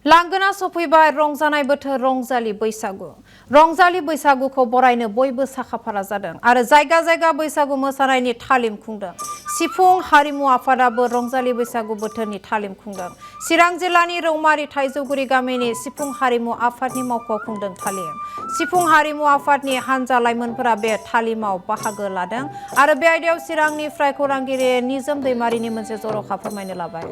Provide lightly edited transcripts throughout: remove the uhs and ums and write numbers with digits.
लांगोना सफैबाय रंजानाय बोथोर रंजालि बैसागु। रंजालि बैसागुखौ बरायनो बयबो साखाफारा जादों आरो जायगा जायगा बैसागु मोसानायनि तालिम खुंदों। सिफुं हारिमु आफादाबो रंजालि बैसागु बोथोरनि तालिम खुंदों। चिरां जिल्लानि रौमारि थाइजौगुरि गामिनि सिफुं हारिमु आफादनि मावख'आव खुंदों तालिम। सिफुं हारिमु आफादनि हानजा लाइमोनफोरा बे तालिमाव बाहागो लादों आरो बे आयदायाव चिरांनिफ्राय खौरांगिरि निजोम दैमारिनि मोनसे जर'खा फोरमायनो लाबाय।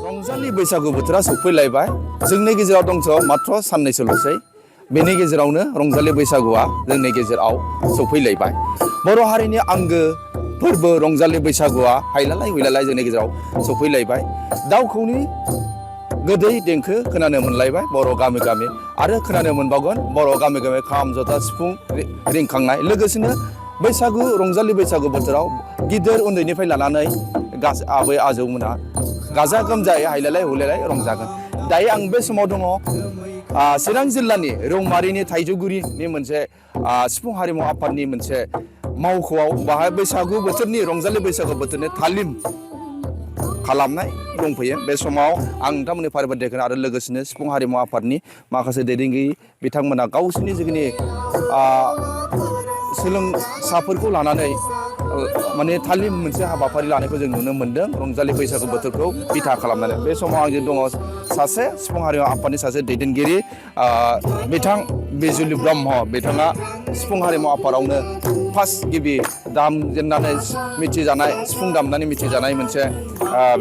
रंजालि बैसागु बोथोरा सफैलायबाय। जोंनि गेजेराव दंस' मात्र साननैसोल'सै। बेनि गेजेरावनो रंजालि बैसागुआ जोंनि गेजेराव सफैलायबाय। बर' हारिनि आंगो फोरबो रंजालि बैसागुआ हायलालाय हुइलालाय जोंनि गेजेराव सफैलायबाय। दाउ खौनि गोदै देंखो खोनानो मोनलायबाय बर' गामि गामि आरो खोनानो मोनबावगोन बर' गामि गामि खाम जथा सिफुं रिंखांनाय। लोगोसेनो बैसागु रंजालि बैसागु बोथोराव गिदिर उन्दैनिफ्राय लानानै आबै आजौमोनहा गाजा गोमजायै हायलालाय हुइलालाय रंजागोन। दायो आं बे समाव दङ चिरां जिल्लानि रौमारिनि थाइजौगुरिनि मोनसे सिफुं हारिमु आफादनि मोनसे मावख'आव बाहाय बैसागु बोथोरनि रंजालि बैसागु बोथोरनि तालिम खालामनाय दंफैयो। बे समाव आं नोंथांमोननि फारिबादिखौ आरो लोगोसेनो सिफुं हारिमु आफादनि माखासे दैदेनगिरि बिथांमोना गावसोरनि जिखिनि सोलोंसाफोरखौ लानानै माने तालिम मोनसे हाबाफारि लानायखौ जों नुनो मोन्दों रंजालि बैसागु बोथोरखौ बिथा खालामनानै। बे समाव आंजों दङ सासे सिफुं हारिमु आफादनि सासे दैदेनगिरि बिथां बिजुलि ब्रह्म। बिथाङा सिफुं हारिमु आफादावनो फार्स्ट गिबि दामजेननानै मिथिजानाय सिफुं दामनानै मिथिजानाय मोनसे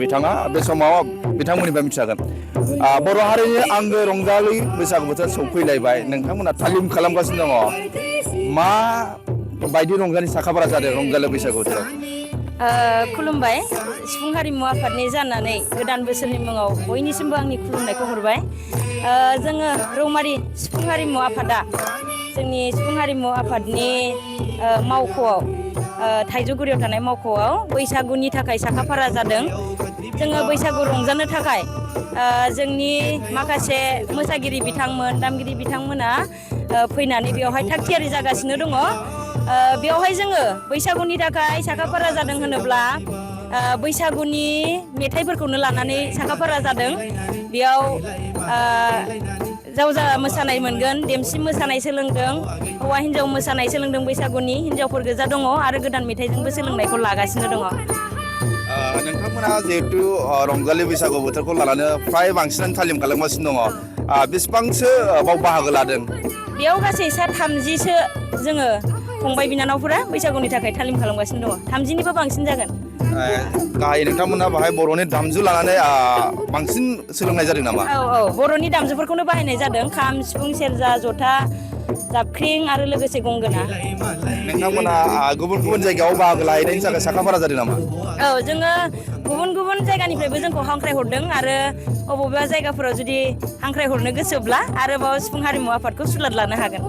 बिथाङा। बे समाव बिथांमोननिफ्राय मिथिजागोन। बर' हारिनि आंगो रंजालि बैसागु बोथोर सौफैलायबाय। नोंथांमोना तालिम खालामगासिनो दङ। मा बायदि रंजालि साखाफारा जादों रंजालि बैसागु बोथोराव? खुलुमबाय। सिफुं हारिमु आफादनि जानानै गोदान बोसोरनि मुङाव बयनिसिमबो आंनि खुलुमनायखौ हरबाय। जोङो रौमारि सिफुं हारिमु आफादा जोंनि सिफुं हारिमु आफादनि मावख'आव थाइजौगुरियाव थानाय मावख'आव बैसागुनि थाखाय साखाफारा जादों। जोङो बैसागु रंजानो थाखाय जोंनि माखासे मोसागिरि बिथांमोन दामगिरि बिथांमोना फैनानै बेवहाय थागथियारि जागासिनो दङ। बेवहाय जोङो बैसागुनि थाखाय साखाफारा जादों होनोब्ला बैसागुनि मेथाइफोरखौनो लानानै साखाफारा जादों। बेयाव जावजा मोसानाय मोनगोन, देमसि मोसानाय सोलोंदों, हौवा हिन्जाव मोसानाय सोलोंदों, बैसागुनि हिन्जावफोर गोजा दङ आरो गोदान मेथाइजोंबो सोलोंनायखौ लागासिनो दङ। नोंथांमोना जिहेथु रंजालि बैसागु बोथोरखौ लानानै फ्राय बांसिनानो तालिम खालामगासिनो दङ। बेसेबांसो बाव बाहागो लादों? बेयाव गासै 30सो जोङो फंबाय बिनानावफोरा बैसागुनि थाखाय तालिम खालामगासिनो दङ। 30निबो बांसिन जागोन। गाहाय नोंथांमोना बाहाय बर'नि दामजु लानानै बांसिन सोलोंनाय जादों नामा? औ बर'नि दामजुफोरखौनो बाहायनाय जादों। खाम सिफुं सेरजा जथा जाबख्रिं आरो लोगोसे गंगोना। नोंथांमोना गुबुन गुबुन जायगायाव बाहागो लाहैनायनि थाखाय साखाफारा जादों नामा? औ जोङो गुबुन गुबुन जायगानिफ्रायबो जोंखौ हांख्रायहरदों आरो बबेबा जायगाफोराव जुदि हांख्रायहरनो गोसोब्ला आरोबाव सिफुं हारिमु आफादखौ सुलाद लानो हागोन।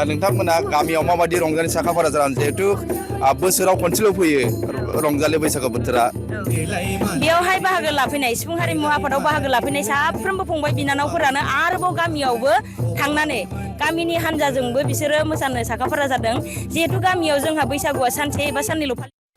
नोंथांमोना गामियाव माबायदि रंजालि साखाफारा जानानै जिहेथु बोसोराव खनसेल' फैयो रंजालि बैसागु बोथोरा? बेयावहाय बाहागो लाफैनाय सिफुं हारिमु आफादाव बाहागो लाफैनाय साफ्रोमबो फंबाय बिनानावफोरानो आरोबाव गामियावबो थांनानै गामिनि हानजाजोंबो बिसोरो मोसानो साखाफारा जादों। जिहेथु गामियाव जोंहा बैसागुआ सानसे एबा साननैल'